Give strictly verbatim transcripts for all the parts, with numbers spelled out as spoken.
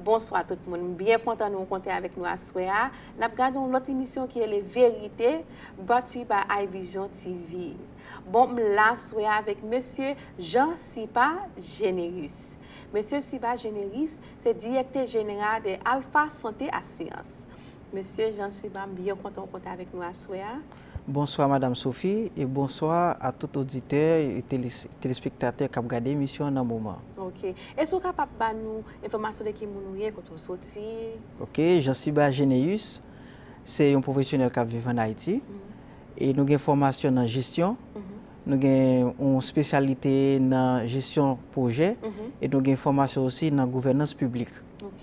Bonswa tout moun, m byen kontan nou konte avèk nou aswè a. N ap gade yon lòt emisyon ki rele Verite, brought to you by iVision T V. Bon, m la aswè a avèk mesye Jean Sipa Généus. Mesye Sipa Généus se direktè jeneral de Alpha Santé Assurance. Mesye Jean Sipa, m byen kontan w konte avèk nou aswè a. Bonswa, Madam Sophie, e bonswa a tout oditè e tele-, telespektatè k ap gade emisyon an nan moman. Ok. Èske w kapab ba nou enfòmasyon de ki moun ou ye, kote w soti? Ok, Jean Siba Généus, se yon pwofesyonèl k ap viv ann Ayiti. Mhm. E nou gen fòmasyon nan jesyon. Mhm. Nou gen yon espesyalite nan jesyon pwojè. Mhm. E nou gen fòmasyon osi nan gouvènans piblik. Ok.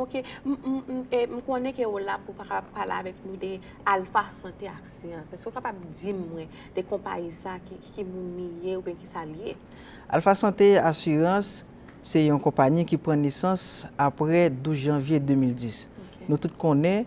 Ok. M, m, m, e, m konnen ke w la pou pa ka pale avèk nou de Alpha Santé Assurance. Èske w kapab di mwen de konpayi sa, ki, ki, ki moun li ye oubyen ki sa li ye? Alpha Santé Assurance se yon konpayi ki pran nesans apre douz janvye de mil dis. Ok. Nou tout konnen,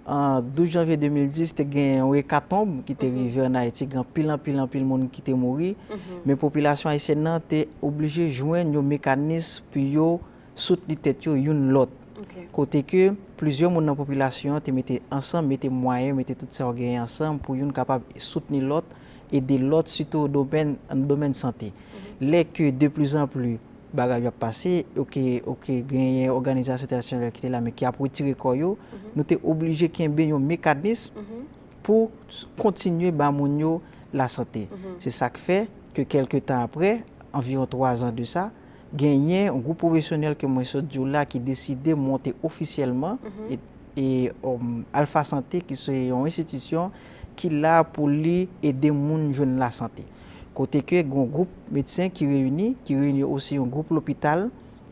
an douz janvye de mil dis, te gen yon ekatonb ki te Mhm. rive ann Ayiti, gen anpil, anpil, anpil moun ki te mouri. Mhm. Men popilasyon ayisyèn nan te oblije jwenn yon mekanis pou yo soutni tèt yo youn lòt. Ok. Kote ke plizyè moun nan popilasyon an te mete ansanm, mete mwayen, mete tout sa yo genyen ansanm pou youn kapab soutni lòt, ede lòt, sitou domèn, nan domèn sante. Mhm. Lè ke de pli zan pli bagay yo ap pase, ok, ok, genyen òganizasyon entènasyonal ki te la, men ki ap retire kò yo, Mhm. nou te oblije kenbe yon mekanis Mhm. pou s-, kontinye ba moun yo lasante. Mhm. Se sa k fè ke kèlke tan apre, anviwon twa zan de sa, genyen yon gwoup pwofesyonèl ke mwen sot di w la ki deside monte ofisyèlman Mhm. e, e, um, Alpha Santé, ki se yon enstitisyon ki la pou li ede moun jwenn lasante. Kote ke gen yon gwoup medsen ki reyini, ki reyini osi yon gwoup lopital,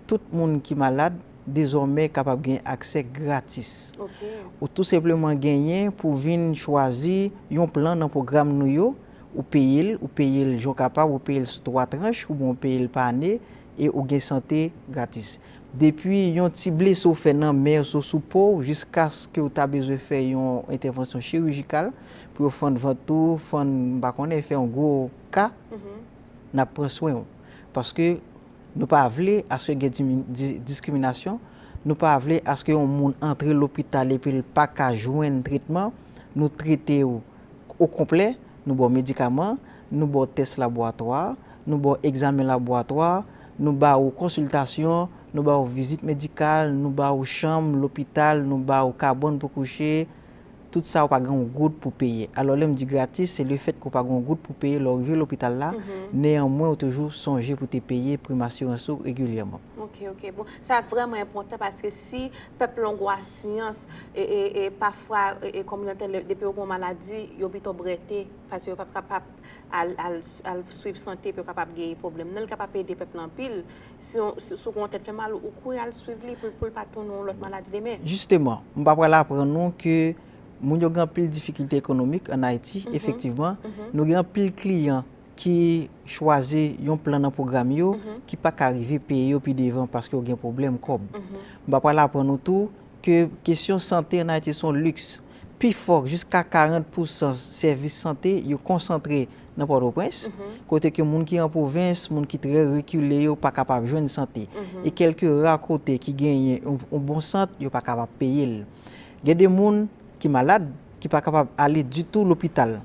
tout moun ki malad, dezòmè kapab gen aksè gratis. Ok. Ou tou senpleman genyen pou vin chwazi yon plan nan pwogram nou yo, ou peye l, ou peye l jan w kapab, ou peye l sou twa tranch, oubyen ou peye l pa ane, e ou gen sante gratis. Depi yon ti blese w fè nan men w, sou, sou po w, jiskaske w ta bezwen fè yon entèvansyon chirijikal, pou yo fann vant ou, fann, m pa konnen, fè yon gwo ka, Mhm. n ap pran swen w. Paske nou pa vle aske gen dimi-, di-, diskriminasyon, nou pa vle aske yon moun antre lopital epi l pa ka jwenn tretman, nou trete w okonplè, nou ba w medikaman, nou ba w tès laboratwa, nou ba w egzamen laboratwa, nou ba w konsiltasyon, nou ba w vizit medikal, nou ba w chanm lopital, nou ba w kabann pou kouche, tout sa ou pa gen yon goud pou peye. Alò, lè m di gratis, se lefètke ou pa gen yon goud pou peye lè w rive lopital la, Mhm. neyanmwen ou toujou sonje pou te peye prim asirans ou regilyèman. Ok, ok. Bon, sa vrèman enpòtan paske si pèp la gen asyans, e, e, e pafwa, e, e kòm nan tèl, depi yo gen yon maladi, yo pito brete, paske yo p ap kapab al, al, al swiv sante pou yo kapab geri pwoblèm nan. Li kapab ede pèp la anpil. Si, si, si w gen yon tèt fè mal, ou kouri al swiv li pou, pou l pa tounen yon lòt maladi demen. Jisteman, m pa pral aprann nou ke moun yo gen anpil difikilte ekonomik ann Ayiti, Mhm. efektivman. Mhm. Nou gen anpil kliyan ki chwazi yon plan nan pwogram yo Mhm. ki pa ka rive peye yo pi devan paske yo gen pwoblèm kòb. Mhm. M pa pral aprann nou tou ke kesyon sante ann Ayiti se yon liks. Pifò, jiska karant pousan sèvis sante yo konsantre nan Pòtoprens, Mhm. kote ke moun ki an pwovens, moun ki trè rekile yo pa kapab jwenn sante. Mhm. E kèlke ra kote ki genyen yon, yon bon sant, yo pa kapab peye l. Gen de moun ki malad, ki pa kapab ale ditou lopital.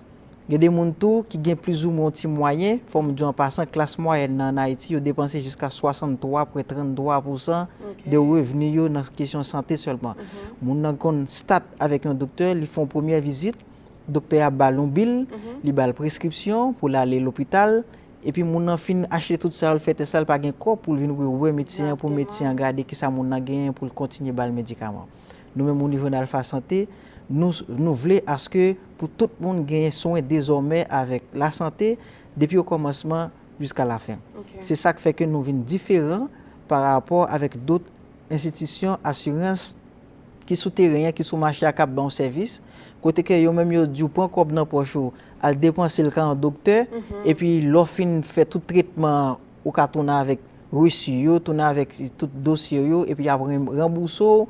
Gen de moun tou ki gen plizoumwen yon ti mwayen, fò m di w an pasan, klas mwayèn nan ann Ayiti, yo depanse jiska swasanntwa pwen tranntwa pousan Ok. de revni yo nan kesyon sante sèlman. Mhm. Moun nan konn stat avèk yon doktè, li fè yon premyè vizit, doktè a ba l yon bil, Mhm. li ba l preskripsyon pou l ale lopital, epi moun nan fin achte tout sa yo, l fè tès la, l pa gen kòb pou l vin rewè medsen an, pou Egzakteman. medsen an gade kisa moun nan genyen, pou l kontinye ba l medikaman. Nou menm, o nivo Alpha Santé, nou, nou vle aske pou tout moun genyen swen dezòmè avèk lasante, depi okòmansman jiska lafen. Ok. Se sa k fè ke nou vin diferan pa rapò avèk dòt enstitisyon asirans ki sou teren an, ki sou mache a, k ap ba w sèvis, kote ke yo menm yo di w pran kòb nan pòch ou, al depanse l ka yon doktè, Mhm. epi lè w fin fè tout tretman, ou ka tounen avèk resi yo, tounen avèk tout dosye yo, epi y ap ren-, ranbouse w,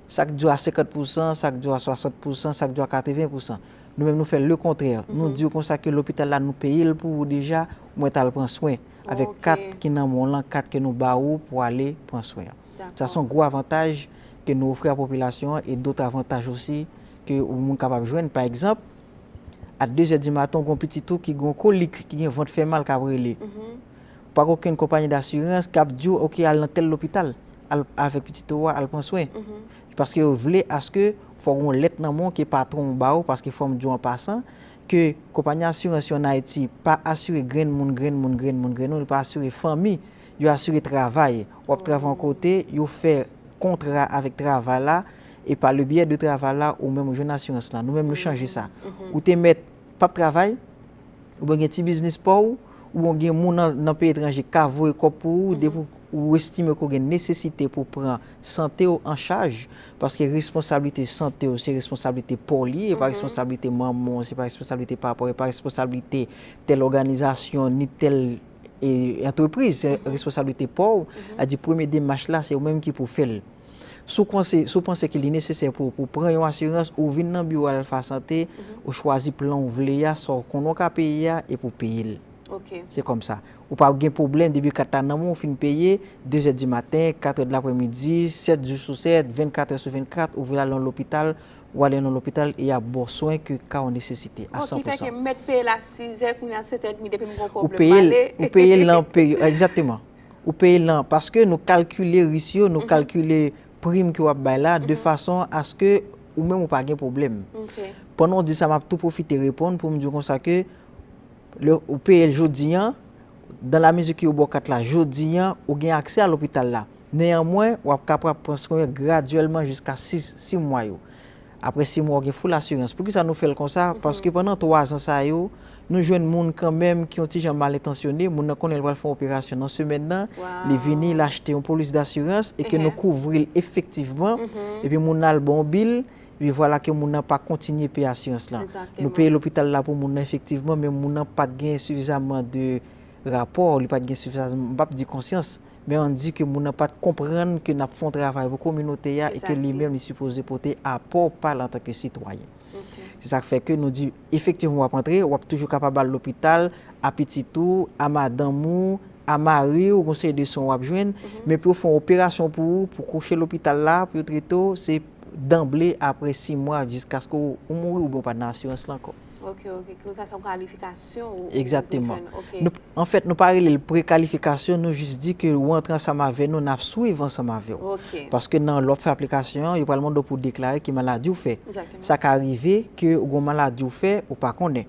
sa k di w a senkant pousan, sa k di w a swasant pousan, sa k di w a katreven pousan. Nou menm, nou fè lekontrè. Nou Mhm. di w konsa ke lopital la, nou peye l pou ou deja, ou mèt al pran swen avèk Ok. kat ki nan men w lan, kat ke nou ba ou pou ale pran swen an. Sa se yon gwo avantaj ke nou ofri a popilasyon an e dòt avantaj osi ke yon moun kapab jwenn. Pa egzanp, a de zè di maten, ou gen yon pitit ou ki gen yon kolik, ki gen vant fè mal k ap rele. Pa gen okenn konpayi dasirans k ap di w, "Oke, al nan tèl lopital, al avèk pitit ou a, al pran swen." Paske yo vle aske fò gen yon lèt nan men w ke patwon w ba ou, paske fò m di w an pasan, ke konpayi asirans yo ann Ayiti pa asire grenn moun, grenn moun, grenn moun, grenn moun, yo pa asire fanmi, yo asire travay. W ap travay yon kote, yo fè kontra avèk travay la, e pa le byè de travay la, ou menm ou jwenn asirans lan. Nou menm nou chanje sa. Ou te mèt p ap travay, oubyen gen ti biznis pa w, oubyen gen moun nan, nan peyi etranje ka voye kòb pou ou, depi ou estime ke w gen nesesite pou pran sante w an chaj, paske responsablite sante w se responsablite pa w li ye, e pa responsablite manman w, se pa responsablite papa w, e pa responsablite tèl òganizasyon, ni tèl e, antrepriz, se responsablite pa w. A di premye demach la, se ou menm ki pou fè l. Si w panse, si w panse ke li nesesè pou, pou pran yon asirans, ou vin nan biwo Alpha Santé, ou chwazi plan ou vle a, sa w konnen w ka peye a, epi w peye l. Se kòm sa. Ou pa gen pwoblèm, depi kat la nan men w, ou fin peye, de zè di maten, kat è de laprèmidi, sèt jou sou sèt, vennkat è sou vennkat, ou vle al nan lopital, ou ale nan lopital e y ap ba w swen ke ka w nesesite a san pou san. Ki fè ke m mèt peye l a sizè, kounye a sèt è edmi, depi m gen yon pwoblèm, m ale. Ou peye l nan peri-, egzakteman. Ou peye l nan, paske nou kalkile risk yo, nou kalkile prim ke w ap bay la, de fason aske ou menm ou pa gen pwoblèm. Pandan w di sa, m ap tou pwofite reponn pou m di w konsa ke lè ou peye l jodi a, dans la mesure ke yo ba w kat la jodi a, ou gen aksè a lopital la. Neyanmwen, w ap kapab pran swen gradyèlman jiska sis, sis mwa yo. Apre sis mwa, w gen full asirans. Poukisa nou fè l konsa? Paske pandan twa zan sa yo, nou jwenn moun kanmenm ki yon ti jan mal entansyone, moun nan konnen l pral fè yon operasyon nan semèn nan, li vini, l achte yon polis dasirans e ke nou kouvri l efektivman, epi moun nan al ba w bil, epi vwala ke moun nan pa kontinye peye asirans lan. Nou peye lopital la pou moun nan efektivman, men moun nan pa t gen sifizaman de rapò, li pa t gen sifizaman, m p ap di konsyans, men ann di ke moun nan pa t konprann ke n ap fè yon travay pou kominote a e ke li menm li sipoze pote apò pa l antanke sitwayen. Se sa k fè ke nou di, efektivman, w ap antre, w ap toujou kapab al lopital, a pitit ou, a madanm ou, a mari w, gon seri de swen w ap jwenn, men pou yo fè yon operasyon pou ou, pou kouche lopital la, pou yo trete w, se danble apre sis mwa, jiskaske w, ou mouri oubyen w pa nan asirans lan ankò. Ok, ok. Konsa se yon kalifikasyon ou, ou vin jwenn. Egzakteman. Ok. Nou, anfèt, nou pa rele l prekalifikasyon, nou jis di ke ou antre ansanm avè nou, n ap swiv ansanm avè w. Ok. Paske nan lè w ap fè aplikasyon an, yo pral mande w pou w deklare ki maladi w fè. Egzakteman. Sa ka rive ke ou gon maladi w fè, ou pa konnen.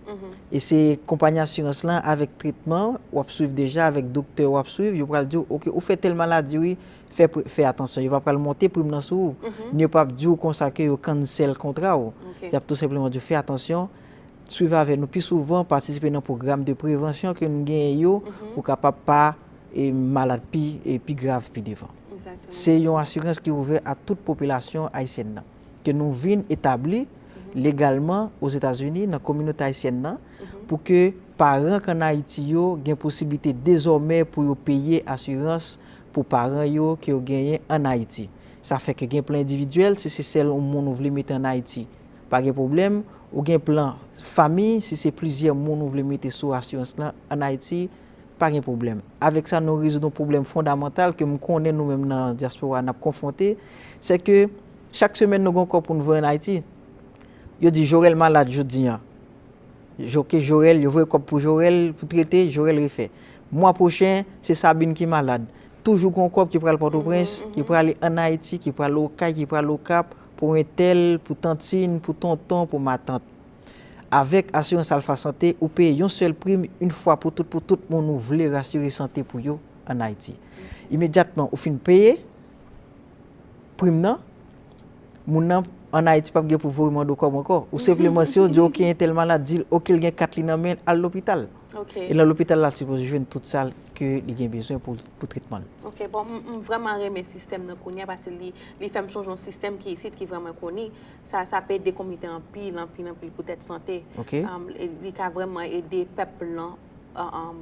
E se konpayi asirans lan avèk tretman w ap swiv deja, avèk doktè w ap swiv, yo pral di w, ok, ou fè tèl maladi, wi, fè pre-, fè atansyon. Yo pa pral monte prim nan sou ou. Ni yo p ap di w konsa ke yo cancel kontra w. Ok. Y ap tou senpleman di w fè atansyon, swiv avè nou pi souvan, patisipe nan pwogram de prevansyon ke nou genyen yo pou kapab pa, e, malad pi, e, pi grav pi devan. Egzakteman. Se yon asirans ki ouvè a tout popilasyon ayisyèn nan, ke nou vin etabli legalman Ozetazini, nan kominote ayisyèn nan, pou ke paran k ann Ayiti yo gen posiblite dezòmè pou yo peye asirans pou paran yo ke yo genyen ann Ayiti. Sa fè ke gen plan endividyèl, si se sèl yon moun ou vle mete ann Ayiti, pa gen pwoblèm. Ou gen plan fanmi, si se plizyè moun ou vle mete sou asirans lan ann Ayiti, pa gen pwoblèm. Avèk sa, nou rezoud yon pwoblèm fondamantal ke m konnen nou menm nan dyaspora n ap konfwonte, se ke chak semèn nou gen yon kòb pou n voye ann Ayiti. Yo di Jorèl malad jodi a. Jo-, ke Jorèl, yo voye kòb pou Jorèl pou trete, Jorèl refè. Mwa pwochen, se Sabin ki malad. Toujou gen yon kòb ki pral Pòtoprens, ki prale ann Ayiti, ki pral Okay, ki pral Okap, pou entèl, pou tantin, pou tonton, pou matant. Avèk asirans Alpha Santé, ou peye yon sèl prim, yon fwa pou tout, pou tout moun ou vle rasire sante pou yo ann Ayiti. Imedyatman, ou fin peye prim nan, moun nan ann Ayiti p ap gen pou voye mande w kòb ankò. Ou senpleman, si yo di, ok, entèl malad, di l, ok, l gen kat li nan men l, al lopital. Ok. E nan lopital la, l sipoze jwenn tout sa ke li gen bezwen pou, pou tretman l. Ok, bon, m, m vrèman renmen sistèm nan kounye a, paske li, li fè m sonje yon sistèm ki isit ki vrèman koni. Sa, sa pe ede kominote anpil, anpil, anpil pou tèt sante. Ok. Um, e li ka vrèman ede pèp lan, uh, um,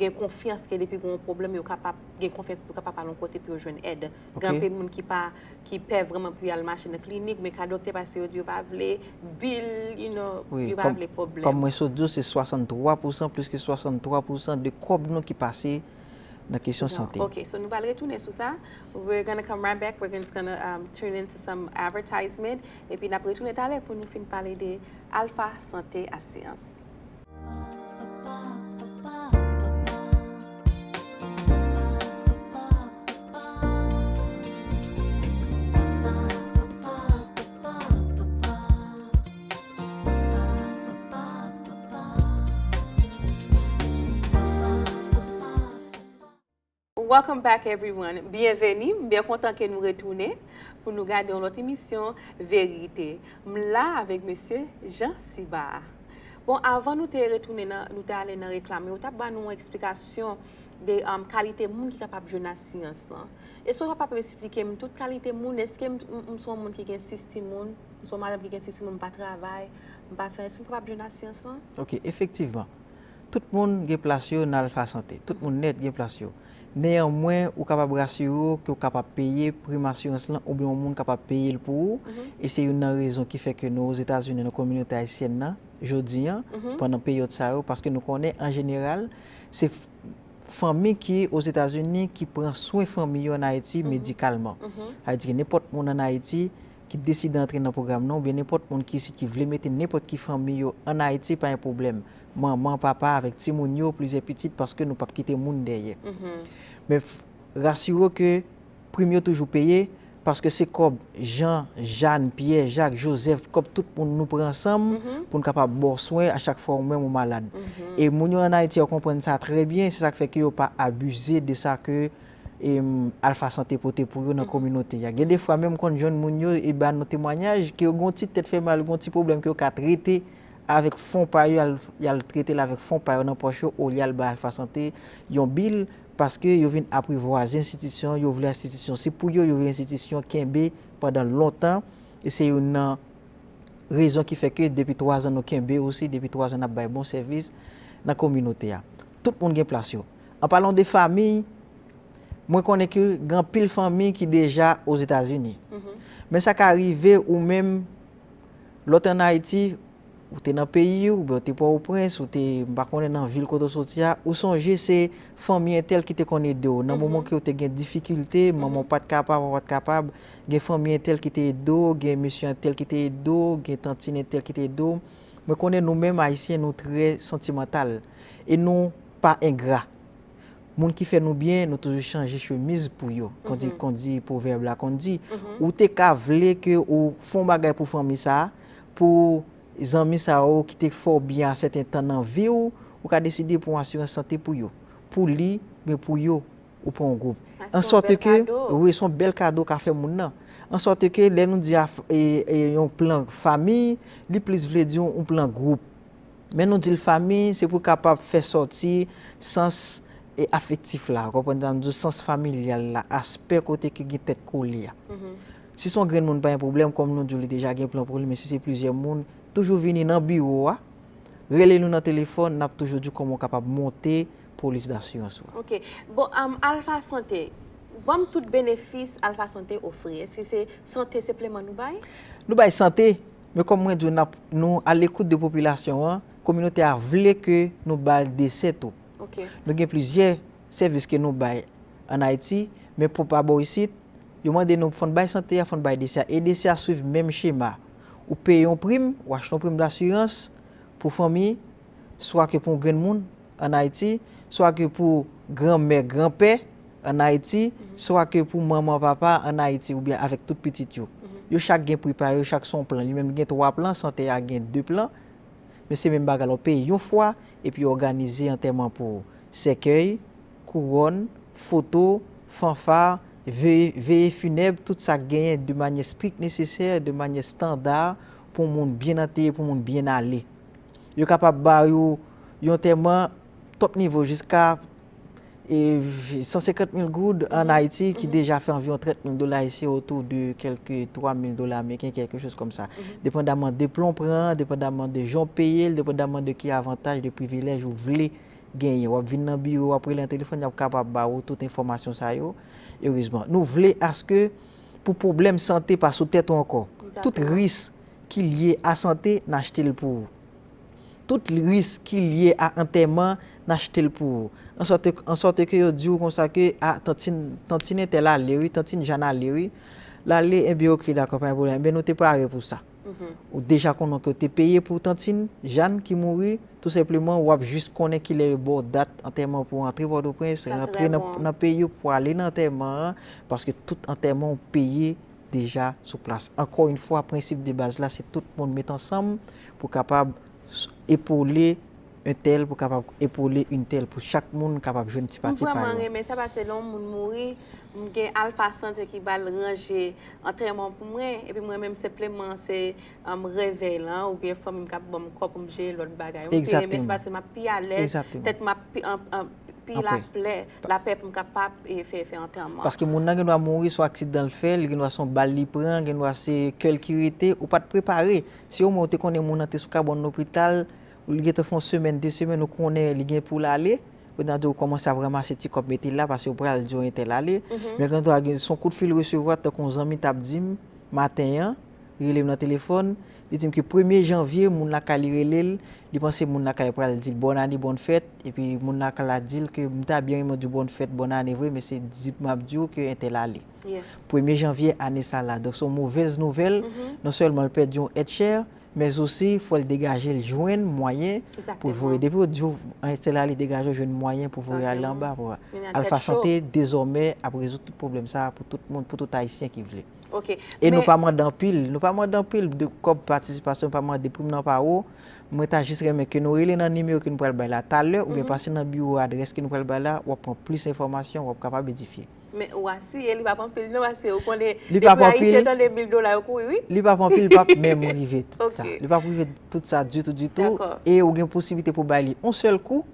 gen konfyans ke depi gen yon pwoblèm, yo kapab gen konfyans pou yo kapab al yon kote pou yo jwenn èd. Ok. Gen anpil moun ki pa, ki pè vrèman pou y al mache nan klinik, men ka doktè, paske yo di yo pa vle bil, you know, yo pa vle pwoblèm. Wi, kòm, kòm mwen sot di w, se swasanntwa pousan, plis ke swasanntwa pousan de kòb nou ki pase nan kesyon sante. Ok, so nou pral retounen sou sa. We're gonna come right back. We're just gonna um, tune into some advertisement. Epi n ap retounen talè pou nou fin pale de Alpha Santé Asirans. Welcome back everyone. Byenveni, m byen kontan ke nou retounen pou nou gade yon lòt emisyon Verite. M la avèk mesye Jean Siba. Bon, avan nou te retounen nan, nou te ale nan reklam, ou t ap ba nou yon eksplikasyon de um, kalite moun ki kapab jwenn asirans lan. Èske w kapab esplike m tout kalite moun? Èske m, m, m se yon moun ki gen sis timoun? M se yon madanm ki gen sis timoun, m pa travay, m pa fè anyen, èske m kapab jwenn asirans lan? Ok, efektivman. Tout moun gen plas yo nan Alpha Santé. Tout moun nèt gen plas yo. Neyanmwen, ou kapab rasire w ke w kapab peye prim asirans lan oubyen yon moun kapab peye l pou ou. E se youn nan rezon ki fè ke nou Ozetazini, nan kominote ayisyèn nan, jodi an, pandan peryòd sa yo, paske nou konnen, an jeneral, se f- fanmi ki Ozetazini ki pran swen fanmi yo ann Ayiti medikalman. Sa vle di ke nenpòt moun ann Ayiti ki deside antre nan pwogram nan, oubyen nenpòt moun ki isit ki vle mete nenpòt ki fanmi yo ann Ayiti, pa gen pwoblèm. Manman, papa, avèk timoun yo, plizyè pitit, paske nou p ap kite moun dèyè. Men f- rasire w ke prim yo toujou peye, paske se kòb Jan, Jàn, Pyè, Jak, Jozèf, kòb tout moun nou pran ansanm pou n kapab ba w swen a chak fwa ou menm ou malad. E moun yo ann Ayiti yo konprann sa trè byen, se sa k fè ke yo pa abize de sa ke em, Alpha Santé pote pou yo nan kominote a. Gen de fwa menm konn jwenn moun yo e ba nou temwayaj ke yo gen yon ti tèt fè mal, yo gen yon ti pwoblèm ke yo ka trete avèk fon pa yo, y al, y al trete l avèk fon pa yo nan pòch yo, olye al bay Alpha Santé yon bil, paske yo vin aprivwaze enstitisyon, yo vle enstitisyon se pou yo, yo vle enstitisyon kenbe pandan lontan, e se youn nan rezon ki fè ke depi twa zan nou kenbe osi, depi twa zan n ap bay bon sèvis nan kominote a. Tout moun gen plas yo. An palan de fanmi, mwen konnen ke gen anpil fanmi ki deja Ozetazini. Men sa ka rive ou menm, lè w te ann Ayiti, ou te nan peyi w, oubyen w te Pòtoprens, ou te, m pa konnen nan vil kote w soti a, ou sonje se fanmi entèl ki te konn ede w. Nan moman ke w te gen difikilte, manman w pa t kapab, papa w pa t kapab, gen fanmi entèl ki te ede w, gen mesye entèl ki te ede w, gen tantin entèl ki te ede w. Mwen konnen nou menm Ayisyen, nou trè santimantal. E nou pa engra. Moun ki fè nou byen, nou toujou chanje chemiz pou yo. Konn di, konn di pwovèb la, konn di, ou te ka vle ke ou fè yon bagay pou fanmi sa, pou zanmi sa yo ki te fè w byen a sèten tan nan vi w, ou ka deside pran asirans sante pou yo. Pou li, men pou yo, ou pran yon gwoup. An sòt ke, wi, se yon bèl kado w ka fè moun nan. An sòt ke, lè nou di a, e, e, yon plan fanmi, li plis vle di yon, yon plan gwoup. Men nou di l fanmi, se pou kapab fè sòti sans e afektif la, ou konprann sa m di w, sans familyal la, aspè kote ke gen tèt kole a. Si se yon grenn moun, pa gen pwoblèm, kòm nou di w, li deja gen plan pou li, men si se plizyè moun, toujou vini nan biwo a, rele nou nan telefòn, n ap toujou di w kòman w kapab monte polis dasirans ou a. Ok. Bon, um, Alpha Santé, ban m tout benefis Alpha Santé ofri. Èske se sante senpleman nou bay? Nou bay sante, men kòm mwen di w, n ap, nou alekout de popilasyon an, kominote a vle ke nou ba l desè tou. Ok. Nou gen plizyè sèvis ke nou bay ann Ayiti, men pou pa bò isit, yo mande nou fò n bay sante a, fò n bay desè a. E desè a swiv menm chema. Ou peye yon prim, ou achte yon prim dasirans pou fanmi, swa ke pou yon grenn moun ann Ayiti, swa ke pou granmè, granpè ann Ayiti, swa ke pou manman, papa ann Ayiti, oubyen avèk tout pitit yo. Yo chak gen pri pa yo, chak se yon plan. Li menm li gen twa plan, sante a gen de plan. Men se menm bagay la, ou peye yon fwa, epi yo òganize antèman pou ou. Sèkèy, kouwòn, foto, fanfa, veye, veye finèb, tout sa k genyen de manyè strik nesesè, de manyè estanda, pou moun byen anteye, pou moun byen ale. Yo kapab ba ou yon antèman top nivo jiska e, san senkant mil goud ann Ayiti, ki deja fè anviwon trant mil dola ayisyen, otou de kèlke twa mil dola ameriken, quelque chose comme ça. Depandaman de plan w pran, depandaman de jan w peye l, depandaman de ki avantaj, de privilèj ou vle genyen. W ap vin nan biwo, w ap rele nan telefòn, y ap kapab ba ou tout enfòmasyon sa yo. Erezman, nou vle aske pou pwoblèm sante pa sou tèt ou ankò. Tout risk ki lye a sante, n achte l pou ou. Tout risk ki lye a antèman, n achte l pou ou. An sòt, an sòt ke yo di w konsa ke, a, tantin, tantin entèl ale wi, tantin Jàn ale wi. L ale, ebyen, oke, dakò, pa gen pwoblèm. Ebyen, nou te pare pou sa. Ou deja konnen ke w te peye pou tantin Jàn ki mouri, tou senpleman, w ap jis konnen kilè yo ba w dat antèman pou w antre Pòtoprens, rantre nan, nan peyi w pou ale nan antèman an, paske tout antèman w peye deja sou plas. Ankò yon fwa, prensip de baz la, se tout moun met ansanm pou kapab s-, epole entèl, pou kapab epole entèl, pou chak moun kapab jwenn ti pati pa yo. M vrèman renmen sa, paske lè yon moun mouri, m gen Alpha Santé ki ba l ranje antèman pou mwen, epi mwen menm senpleman se, um, revèy lan, oubyen fanmi m k ap ban m kòb pou m jere lòt bagay. M pi renmen sa paske m ap pi alèz, tèt m ap pi, an, an, pi lapè, lapè pou m kapab, e, fè, fè antèman. Paske moun nan gen dwa mouri, se yon aksidan l fè, li gen dwa se yon bal li pran, gen dwa se kè l ki rete, ou pa t prepare. Si omwen ou te konnen moun nan te sou kabòn lopital, ou li gentan fè yon semèn, de semèn, ou konnen li gen pou l ale, ou nan di ou kòmanse ap ranmase ti kòb mete la, paske ou pral di w entèl ale. Men gen dwa gen, se yon kout fil resevwa, tankou yon zanmi t ap di m maten an, rele m nan telefòn, li di m ke premye janvye, moun lakay li rele l, li panse moun lakay pral di l bòn ane, bòn fèt, epi moun lakay la di l ke m ta byen renmen w di w bòn fèt, bòn ane vre, men se di m ap di w ke entèl ale. Premye janvye ane sa la. Donk, se yon movèz nouvèl. Non sèlman l pèdi yon èt chè, men osi, fò l degaje l jwenn mwayen pou l voye. Depi yo di w entèl ale, degaje w jwenn mwayen pou voye al anba. Alpha Santé, dezòmè, ap rezoud tout pwoblèm sa a pou tout moun, pou tout Ayisyen ki vle. E nou pa mande anpil, nou pa mande anpil de kòb patisipasyon, nou pa mande prim nan pa wo. Mwen ta jis renmen ke nou rele nan nimewo ke nou pral bay la talè, oubyen pase nan biwo adrès ke nou pral bay la, w ap pran plis enfòmasyon, w ap kapab edifye. Men ou asire, li p ap anpil non, paske ou konnen depi Ayisyen tande mil dola, yo kouri wi. Li p ap anpil, li p ap menm rive tout sa. Li p ap rive tout sa ditou, ditou. E ou gen posiblite pou bay li yon sèl kou.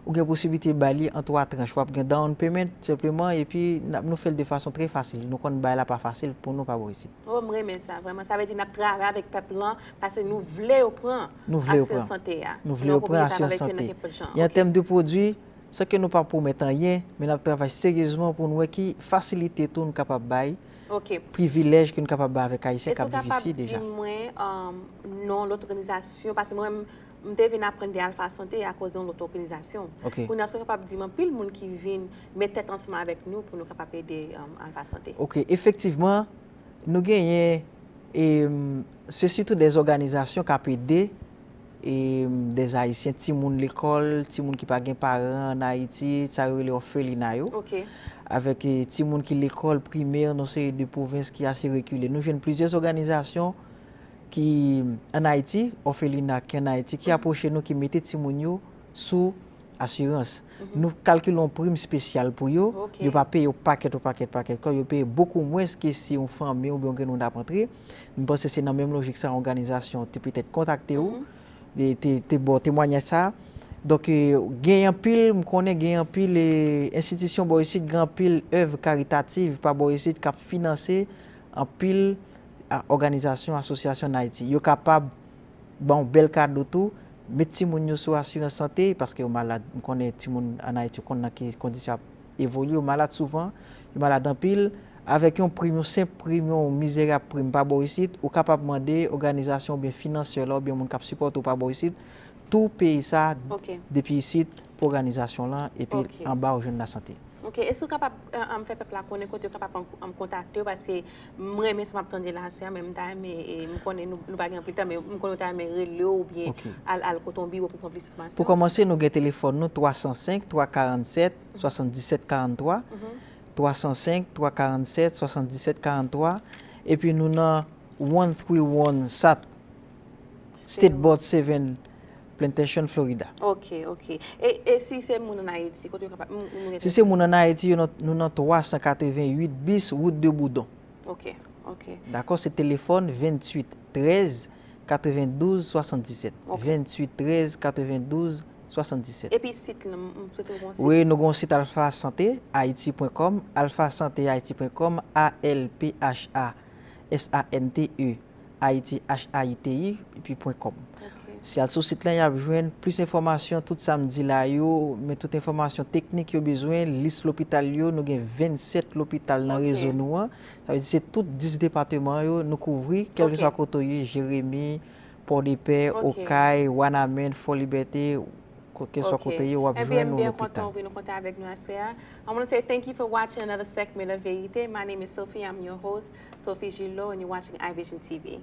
Ou gen posiblite bay li an twa tranch. W ap gen down payment, senpleman, epi n ap, nou fè l de fason trè fasil. Nou konn bagay la pa fasil pou nou pa bò isit. Oh, m renmen sa, vrèman. Sa vle di n ap travay avèk pèp lan, paske nou vle yo pran asirans sante a. Nou vle yo pran asirans sante. E an tèm de pwodui, san ke nou pa pwomèt anyen, men n ap travay seryezman pou n wè ki fasilite tou n kapab bay, privilèj ke n kapab bay avèk Ayisyen k ap viv isit deja. Èske w kapab di mwen, um, non lòt òganizasyon, paske mwen, m te vin aprann de Alpha Santé akoz yon lòt òganizasyon. Kounye a, èske w kapab di m anpil moun ki vin met tèt ansanm avèk nou pou nou kapab ede, um, Alpha Santé? Ok, efektivman, nou genyen, e, se sitou de òganizasyon k ap ede, e, de Ayisyen, timoun lekòl, timoun ki pa gen paran ann Ayiti, sa yo rele òfelina yo. Avèk, e, timoun ki lekòl primè nan seri de pwovens ki ase rekile. Nou jwenn plizyè òganizasyon ki ann Ayiti, òfelina ki ann Ayiti, ki apwoche nou, ki mete timoun yo sou asirans. Nou kalkile yon prim espesyal pou yo. Yo pa peye yon pakèt, yon pakèt, pakèt kòb. Yo peye bokou mwens ke si yon fanmi oubyen yon grenn moun ap antre. M panse se nan menm lojik sa, òganizasyon te petèt kontakte w, te, te, te ba w temwayaj sa. Donk, e, gen anpil, m konnen gen anpil, e, enstitisyon bò isit, gen anpil èv karitativ pa bò isit k ap finanse anpil a, òganizasyon, asosyasyon ann Ayiti. Yo kapab ba w bèl kado tou, met timoun yo sou asirans sante, paske yo malad. M konnen timoun ann Ayiti, ou konn nan ki kondisyon y ap evolye, yo malad souvan, yo malad anpil. Avèk yon prim, yon senp prim, yon mizerab prim pa bò isit, ou kapab mande òganizasyon oubyen finansè la, oubyen moun k ap sipòte w pa bò isit, tou peye sa depi isit pou òganizasyon lan, epi anba w jwenn lasante. Ok, èske w kapab, e, e, fè pèp la konnen kote yo kapab, e, e, kontakte w? Paske m renmen sa m ap tande la, se a, men m ta renmen, e, m konnen nou, nou pa gen anpil tan, men m konnen w ta renmen rele w oubyen al, al kote yon biwo pou pran plis enfòmasyon. Pou kòmanse, nou gen telefòn nou, twa san senk, twa karannsenk, swasanndisèt karannntwa, twa san senk, twa karannsenk, swasanndisèt karannntwa, epi nou nan one three one Sat State Board seven, Plantation, Florida. Ok, ok. E, e si se moun ann Ayiti, kote yo kapab, m, m, m rete? Si se moun ann Ayiti, yo nan, nou nan twa san katreventuit bis, wout de Boudon. Ok, ok. Dakò, se telefòn venntuit trèz katrevendouz swasanndisèt. Ok. Venntuit trèz katrevendouz swasanndisèt. Epi sit lan, m, m swete w gen yon sit. Wi, nou gen yon sit alpha sante haiti point com, alpha sante haiti point com, A L P H A S A N T E Haiti, H A I T I, epi point com. Ok. Si y al sou sit lan, y ap jwenn plis enfòmasyon, tout sa m di la yo, men tout enfòmasyon teknik yo bezwen, lis lopital yo, nou gen vennsèt lopital nan rezo nou an. Sa vle di se tout dis depatman yo nou kouvri, kèlkeswa kote w ye, Jeremi, Pòdepè, Okay. Okay, Wanament, Fòlibète, Keswa kote yo, w ap Ebyen, jwenn m nou byen kontan lopital. Ou vin kontak avèk nou aswè a. I want to say thank you for watching another segment of Verite. My name is Sophie. I'm your host, Sophie Gillot, and you're watching iVision T V.